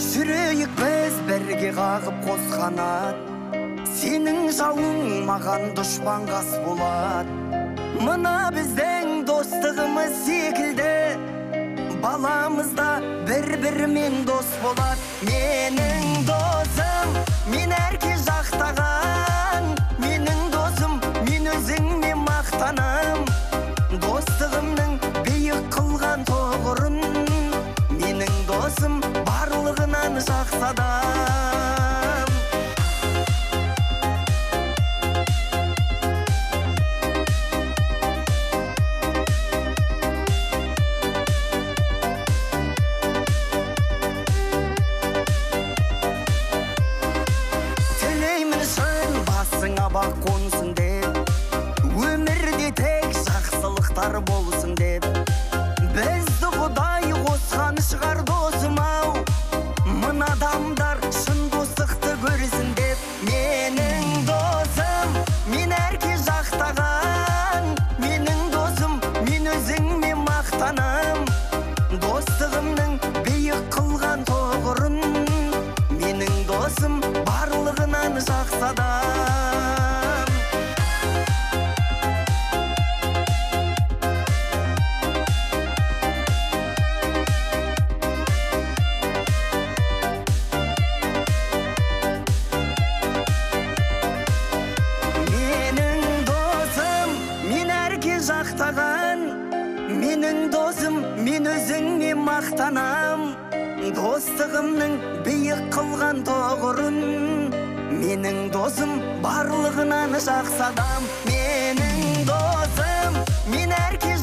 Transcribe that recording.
Жүрейік біз бірге қағып қос қанат. Сенің жауың маған дұшпан қас болады. Мына біздің достығымыз секілді баламыз да бір-бірімен дос болады. Менің досым, мен әрке жақтаған. Менің досым, мен өзіңмен мақтанам. Достығымның биік қылған тұғырын. Менің досым барлығынан жақсы адам. Тілеймін шын басыңа бақ қонсын деп, өмірде тек жақсылықтар болсын деп. Бізді Құдай қосқан шығар досым ау, мына адамдар шын достықты көрсін деп. Менің досым, мен әрке жақтаған. Менің досым, мен өзіңмен мақтанам. Достығымның биік қылған тұғырын. Менің досым барлығынан жақсы адам. Менің досым, мен әрке жақтаған. Менің досым, мен өзіңмен мақтанам. Достығымның биік қылған тұғырын. Менің досым барлығынан жақсы адам. Менің досым, мен әрке